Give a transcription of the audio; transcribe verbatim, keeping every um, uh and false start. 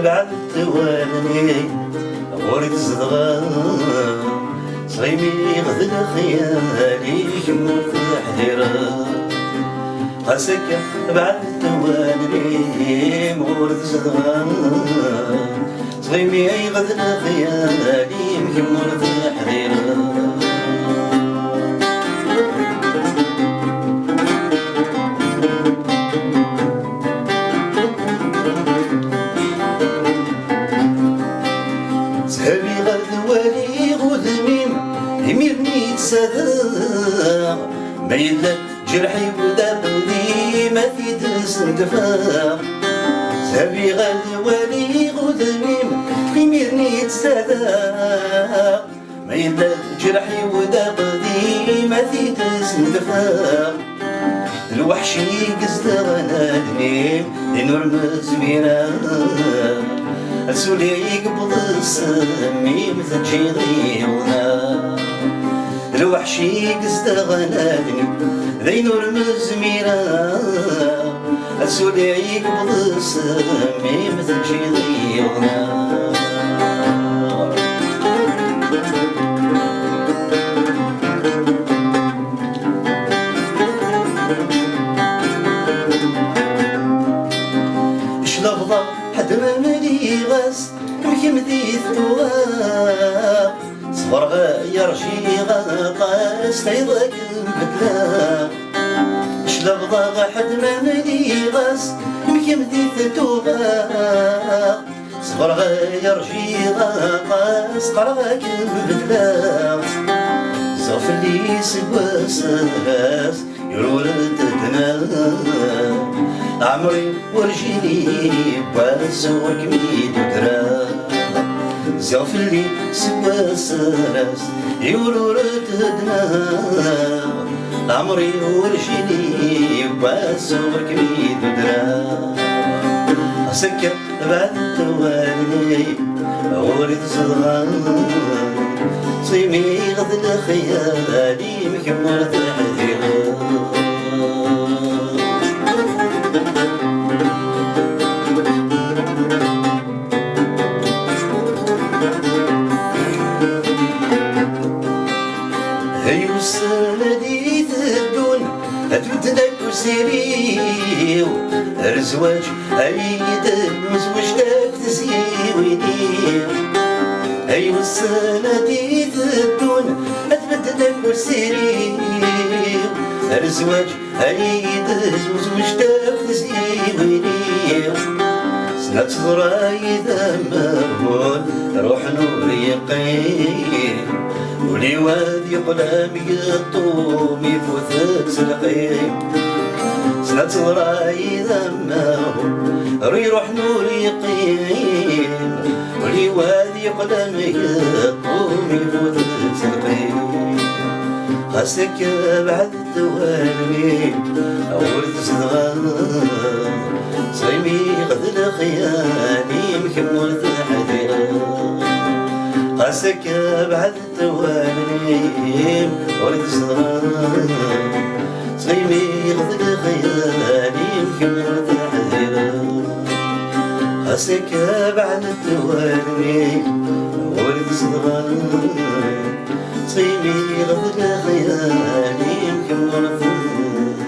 Tebɛed wallen-im ɣur-i tzedɣeḍ, ttɣimiɣ d lexyal-ik ur teḥdireḍ. Ɣas akka bɛed wallen-im ɣur-i tzedɣeḍ, ttɣimiɣ d lexyal-im kemm ur teḥdireḍ. Tthabiɣ ad waliɣ udem-im, imir-nni ttsadeɣ. Ma yella ǧerḥ-iw d aqdim, ad t-id-snetfeɣ. Tthabiɣ ad waliɣ udem-im, imir-nni ttsadeɣ. Ma yella ǧerḥ-iw d aqdim, ad t-id-snetfeɣ. D lweḥc i yezdeɣen allen-im, din ur nezmir ara. Ad suliɣ yewweḍ ssem-im, teǧǧiḍ-iyi uḍneɣ. D lweḥc i yezdeɣen allen-im, d ayen ur nezmir ara. Azul-ik wwḍ s mmi-m, teǧǧiḍ-iyi uḍneɣ. Clabḍeɣ ḥedd ma mliɣ-as, am kemm di ttuɣa. Ṣebreɣ yerjiɣ aṭas, tayeḍ akken beddleɣ. Clabḍeɣ ḥedd ma mliɣ-as, am kemm di ttuɣa. Ṣebreɣ yerjiɣ aṭas, qqareɣ akken beddleɣ. Ẓer fell-i seg wass-as, yurur-d ddneɣ. Ɛemri werǧin yiwwas ɣur-kem i d-udreɣ. Ziɣ fell-i seg wass-as, yurur-d ddneɣ. Ɛemri werǧin yiwwas ɣur-kem i d-udreɣ. Ɣas akka bɛed wallen-im ɣur-i tzedɣeḍ, ttɣimiɣ d lexyal-im kemm ur teḥdireḍ. Ay ussan ad d-iteddun, ad tbeddel akk siri-w. Ar zzwaǧ ay d-nezweǧ akk tezyiwin-iw. Ay ussan ad d-iteddun, ad tbeddel akk siri-w. Ar zzwaǧ ay d-nezweǧ akk tezyiwin-iw. Snat teḍra yid-m amahul, ruḥen ur yeqqim. Ul-iw ad yeqqel am yeṭṭum, ifut-d s lqim. Snat teḍra yid-m amahul, ur iruḥen ur yeqqim. Ul-iw ad yeqqel am yeṭṭum, ifut-d s lqim. Ɣas akka bɛed wallen-im ɣur-i tzedɣeḍ, ttɣimiɣ d lexyal-im kemm ur teḥdireḍ. Ɣas akka bɛed wallen-im ɣur-i tzedɣeḍ, ttɣimiɣ d lexyal-im kemm ur teḥdireḍ. Ɣas akka bɛed wallen-im ɣur-i tzedɣeḍ, ttɣimiɣ d lexyal-im kemm ur teḥdireḍ.